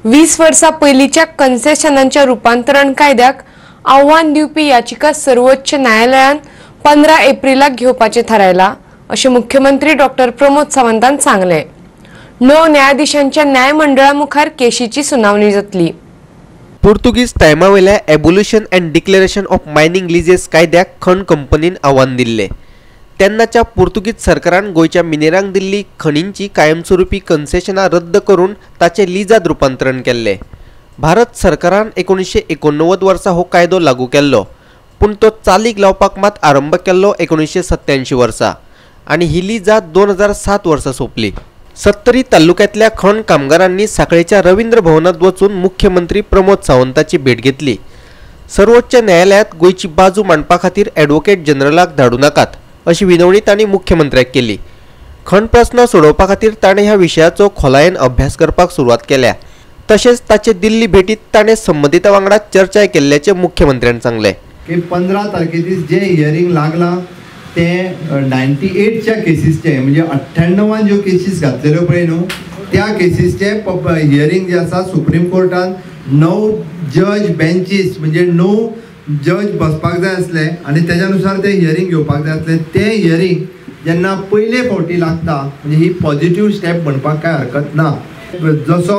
20 वर्सां पयलींच्या कन्सेशनांच्या रुपांतरण कायद्याक आव्हान दिवपी याचिका सर्वोच्च न्यायालयान 15 एप्रिलाक घेवपाचें थारायलां अशें मुख्यमंत्री डॉक्टर प्रमोद सावंतान सांगलें. 9 न्यायाधीशांच्या न्यायमंडळा मुखार केशीची सुनावणी जातली. पुर्तुगीज टायमावेल्या abolition and declaration of mining leases कायद्याक खण कंपनीन आव्हान दिल्लें. तेन्नाच्या पुर्तुगीज सरकारान गोंयच्या मिनेरांक दिल्ली खणींची कायमस्वरूपी कन्सेशनां रद्द करून ताचें लिजांत रुपांतरण केल्लें. भारत सरकारान 1989 वर्सा हो कायदो लागू केल्लो, पूण तो चालीक लावपाक मात आरंभ केल्लो 1987 वर्सा आनी ही लिजां 2007 वर्सा सोंपली. सत्तरी तालुक्यांतल्या खण कामगारांनी सांखळेच्या रवींद्र भवनांत वचून मुख्यमंत्री प्रमोद सावंताची भेट घेतली. सर्वोच्च न्यायालयांत गोंयची बाजू मांडपा खातीर ॲडव्होकेट जनरलाक धाडूं नाकात अशी विनवणी तांणी मुख्यमंत्र्याक केली. खण प्रस्न सोडोवपा खातीर ताणें ह्या विशयाचो खोलायेन अभ्यास करपाक सुरवात केल्या. तशेंच ताचे दिल्ली भेटीत ताणें संबंदितां वांगडा चर्चा केल्ल्याचें मुख्यमंत्र्यान सांगलें. की 15 तारखे दीस जे हियरींग लागलां ते 98च्या केसीसचे, म्हणजे 98 ज्यो केसीस घातलेल्यो पळय न्हू त्या केसीसचे हियरींग जे आसा सुप्रीम कोर्टान 9 जज बेंचीस म्हणजे 9 जज बसपाक जाय आसले आनी तेज्या नुसार ते हियरींग घेवपाक जाय आसले. ते हियरींग जेन्ना पयले फावटी लागता म्हणजे ही पॉझिटिव्ह स्टेप म्हणपाक कांय हरकत ना. जसो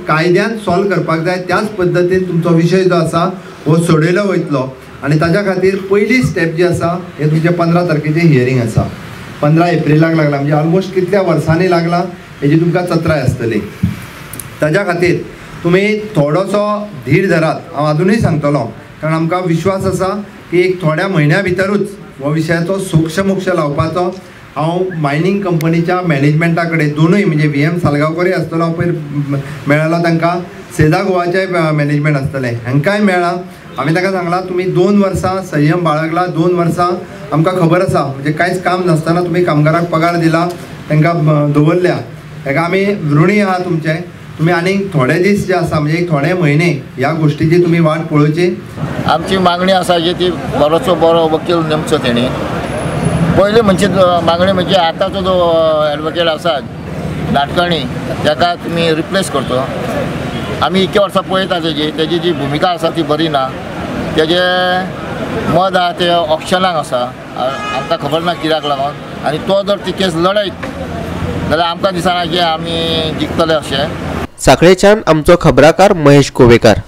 कायद्यान सॉल्व करपाक जाय त्याच पद्दतीन तुमचो विशय जो आसा हो सोडयलो वयतलो आनी ताज्या खातीर पयली स्टेप जी आसा हे तुमचे 15 तारखेचें हियरींग आसा. 15 एप्रिलाक लागला म्हणजे ऑलमोस्ट कितल्या वर्सांनी लागला हेजी तुमकां चत्राय आसतली. ताज्या खातीर तुमी थोडोसो धीर धरात, हांव आजुनूय सांगतलो, कारण आमकां विश्वास आसा की एक थोड्या म्हयन्या भितरूच हो विशयाचो सोक्ष मोक्ष लावपाचो. हांव मायनींग कंपनीच्या मॅनेजमेंटा कडेन दोनूय म्हणजे VM सालगांवकरूय आसतलो, हांव पयर मेळ्ळो तांकां, सेजा गोवाचें मॅनेजमेंट आसतलें हांकांय मेळ्ळां. आमी ताका सांगलां तुमी 2 वर्सां संयम बाळगला, 2 वर्सां आमकां खबर आसा म्हणजे कांयच काम नासतना तुमी कामगाराक पगार दिला, तांकां दवरल्या, हेका आमी ऋणी आहा तुमचे. तुमी आनीक थोडे दीस जे आसा म्हणजे एक थोडे म्हयने ह्या गोश्टीची तुमी वाट पळोवची. आमची मागणी आसा जी ती बरोचो बरो वकील नेमचो तेणी. पयली म्हणजे मागणी म्हणजे आतांचो जो एडवोकेट आसा नाटकर्णी ताका तुमी रिप्लेस करचो. आमी इतके वर्सां पळयता तेजी तेजी जी भुमिका आसा ती बरी ना, तेजे मद आहा ते ऑप्शनाक आसा, आमकां खबर ना कित्याक लागून. आनी तो जर ती केस लडयत जाल्यार आमकां दिसना की आमी जिखतले अशें. सांखळेच्यान आमचो खबराकार महेश गोवेकार.